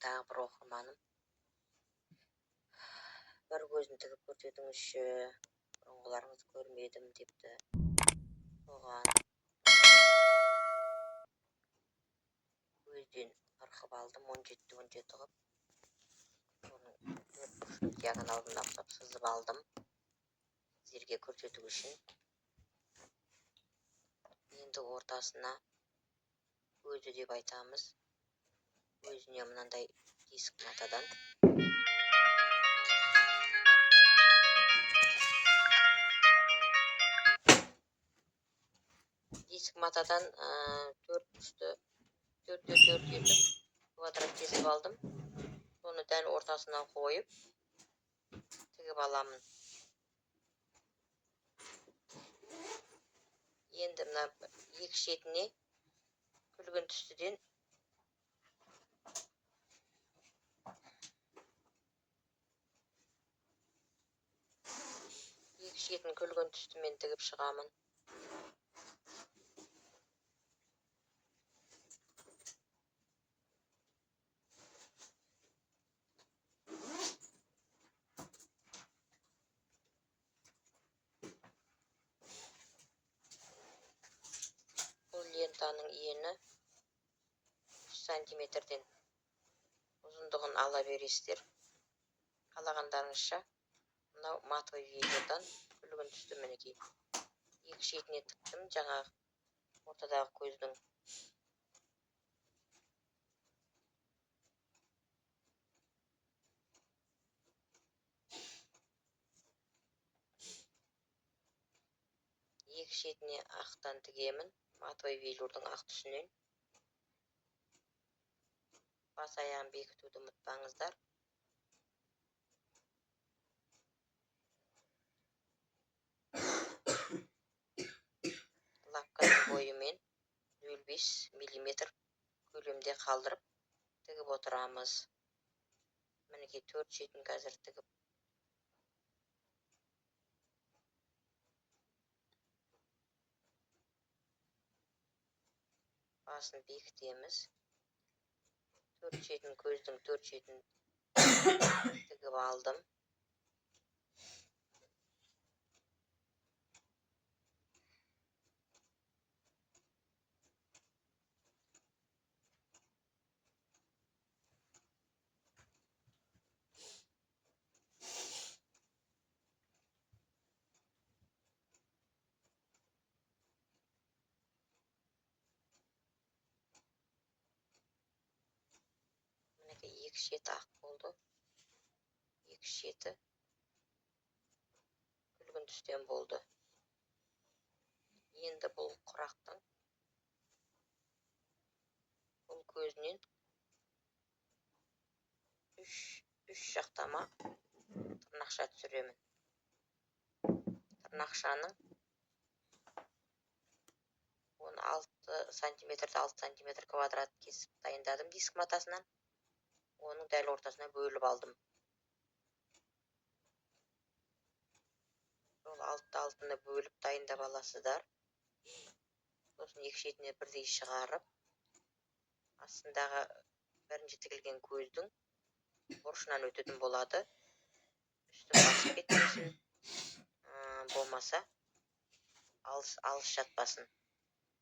Тағы бір оқырманым бір көзін тігіп көрсетіңізші, бұрынғыларыңызды көрмедім депті. Соған көзден ырқып алдым, 17-17 қылып. Соның төрт бұрышын диагоналына ұқсап сызып алдым сіздерге көрсету үшін. Енді ортасына көзі деп айтамыз. Көзіне мынандай диск матадан төрт бұрышты төртте төрт етіп квадрат кесіп алдым. Соны дәл ортасына қойып тігіп аламын. Енді мына екі шетіне күлгін түстіден екі шетін күлгін түстімен тігіп шығамын. Бұл лентаның ені 3 сантиметрден ұзындығын ала бересіздер. Қалағандарыңызша. Мынау матовый велюрдан күлгін түсті мінекей. Екі шетіне тіктім жаңағы ортадағы көздің. Екі шетіне ақтан тігемін, матовый велюрдің ақ түсінен. Бас аяғын бекітуді ұмытпаңыздар. Лапканың бойымен 0,5 миллиметр көлемде қалдырып тігіп отырамыз. Мінекей төрт шетін қазір тігіп басын бекітеміз. Төрт шетін, көздің төрт шетін тігіп алдым. Мінекей екі шеті ақ болды, екі шеті күлгін түстен болды. Енді бұл құрақтың бұл көзінен үш жақтама тырнақша түсіремін. Тырнақшаның он алты сантиметрді алты сантиметр квадрат кесіп дайындадым диск матасынан. Оның дәл ортасына бөліп алдым. Сол алты алтыны бөліп дайындап аласыздар. Сосын екі шетіне бірдей шығарып, астындағы бірінші тігілген көздің бұрышынан өтетін болады. Үстін басып кетпесін, болмаса алыс жатпасын.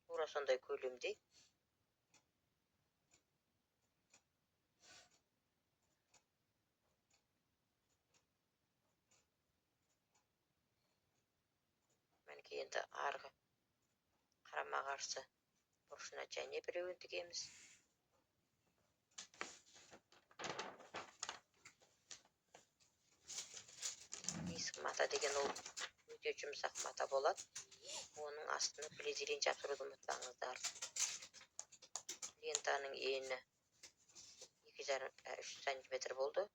Тура сондай көлемде. Мінекей енді арғы қарама-қарсы бұрышына және біреуін тігеміз. Диск мата деген ол өте жұмсақ мата болады. Оның астына полиэтилен жапсыруды ұмытпаңыздар. Лентаның ені екі жарым, үш сантиметр болды.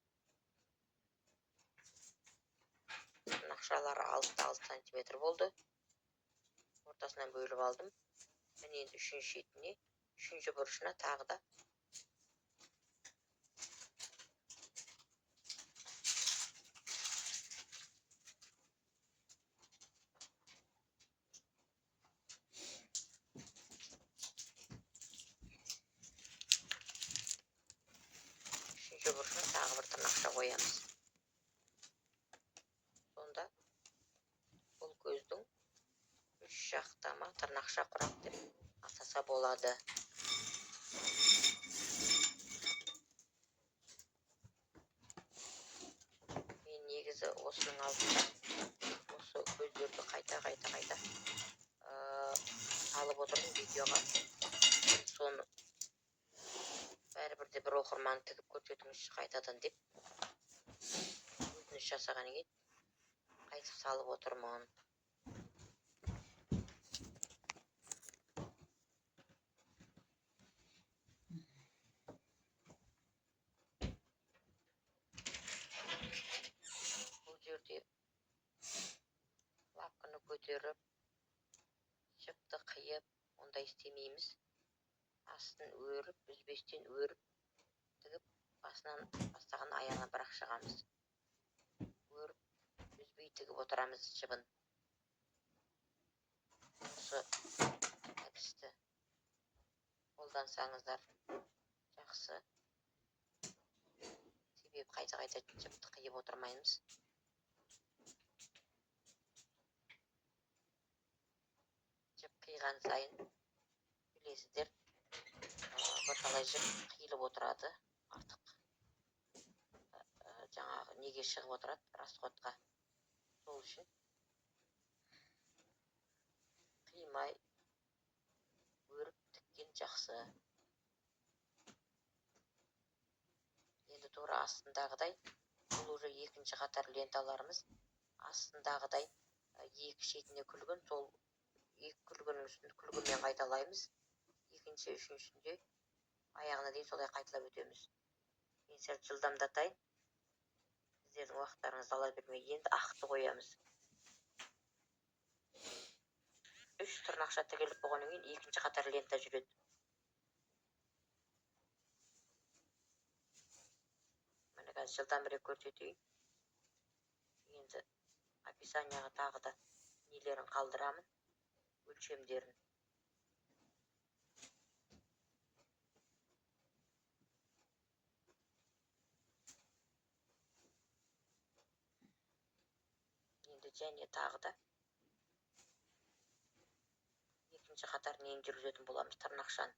Тырнақшалары алты алты сантиметр болды. Ортасынан бөліп алдым. Міне енді үшінші шетіне, үшінші бұрышына тағы да тағы бір тырнақша қоямыз. Сонда бұл көздің үш жақтама тырнақша құрақ деп атаса болады. Мен негізі осының алдында осы көздерді қайта-қайта алып отырдым видеоға. Соны бәрібір де бір оқырман тігіп көрсетіңізші қайтадан деп өтініш жасағаннан кейін қайтып салып отырмын. Бұл жерде лапканы көтеріп, жіпті қиып, ондай істемейміз. Астын өріп, үзбестен өріп, тігіп, басынан бастаған аяғына бірақ шығамыз. Өріп, үзбей тігіп отырамыз жібін. Осы әдісті қолдансаңыздар жақсы. Себебі қайта-қайта жіпті қиып отырмаймыз. Жіп қиған сайын білесіздер, бірталай жіп қиылып отырады, артық жаңағы неге шығып отырады, расходқа. Сол үшін қимай өріп тіккен жақсы. Енді тура астындағыдай, бұл уже екінші қатар ленталарымыз. Астындағыдай екі шетіне күлгін, сол екі күлгіннің үстін күлгінмен қайталаймыз. Екінші, үшіншісінде аяғына дейін солай қайталап өтеміз. Мен сәл жылдамдатайын, сіздердің уақыттарыңызды ала бермей. Енді ақты қоямыз. 3 тырнақша тігіліп болғаннан кейін екінші қатар лента жүреді. Міне қазір жылдамырақ көрсетейін. Енді описанияға тағы да нелерін қалдырамын, өлшемдерін. Енді және тағы да екінші қатар нені жүргізетін боламыз, тырнақшаны.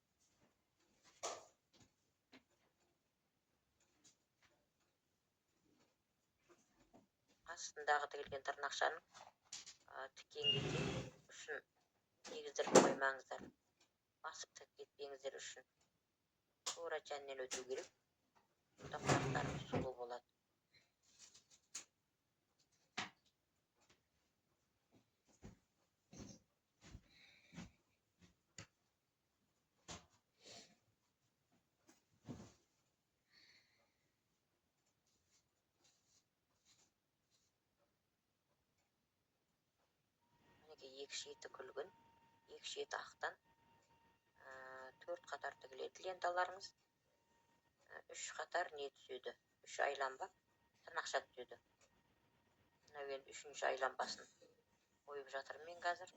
Астындағы тігілген тырнақшаның тіккен кезде ұшын тегіздіріп қоймаңыздар, басып тігіп кетпеңіздер ұшын. Тура жаннен өту керек, сонда құлақтарыңыз сұлу болады. Мінекей екі шеті күлгін, екі шеті ақтан, 4 қатар тігіледі ленталарыңыз. 3 қатар не түседі? 3 айланба тырнақша түседі. Мынау енді үшінші айланбасын қойып жатырмын мен қазір.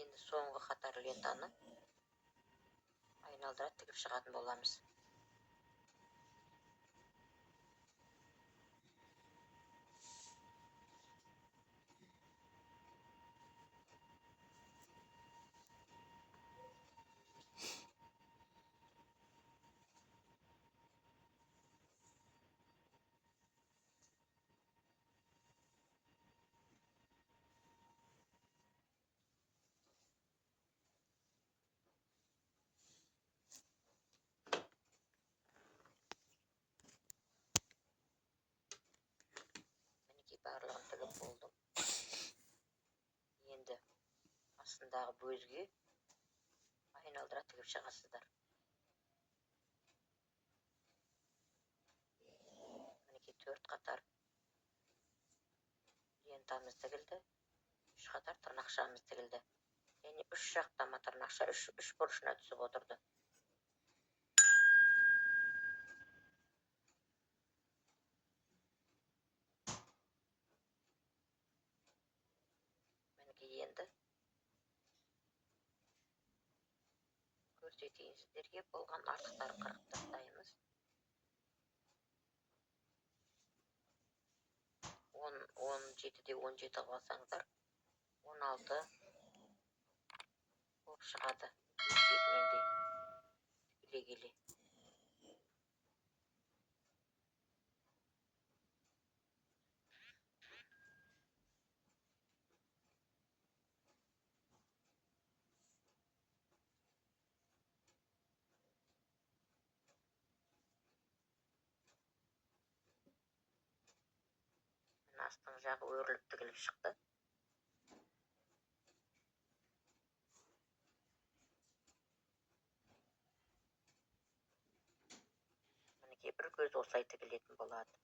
Енді соңғы қатар лентаны айналдыра тігіп шығатын боламыз. Барлығын тігіп болдым. Енді астындағы бөзге айналдыра тігіп шығасыздар. Мінекей 4 қатар лентамыз тігілді, 3 қатар тырнақшамыз тігілді. Және 3 жақтама тырнақша үш бұрышына түсіп отырды. Мінекей енді Көрсетейін сіздерге, болған артықтарын қырқып тастаймыз. 17-де 17 қылып алсаңыздар, 16 болып шығады. Екі шетінен де тігіле келе. Астыңғы жағы өріліп тігіліп шықты. Мінекей бір көз осылай тігілетін болады.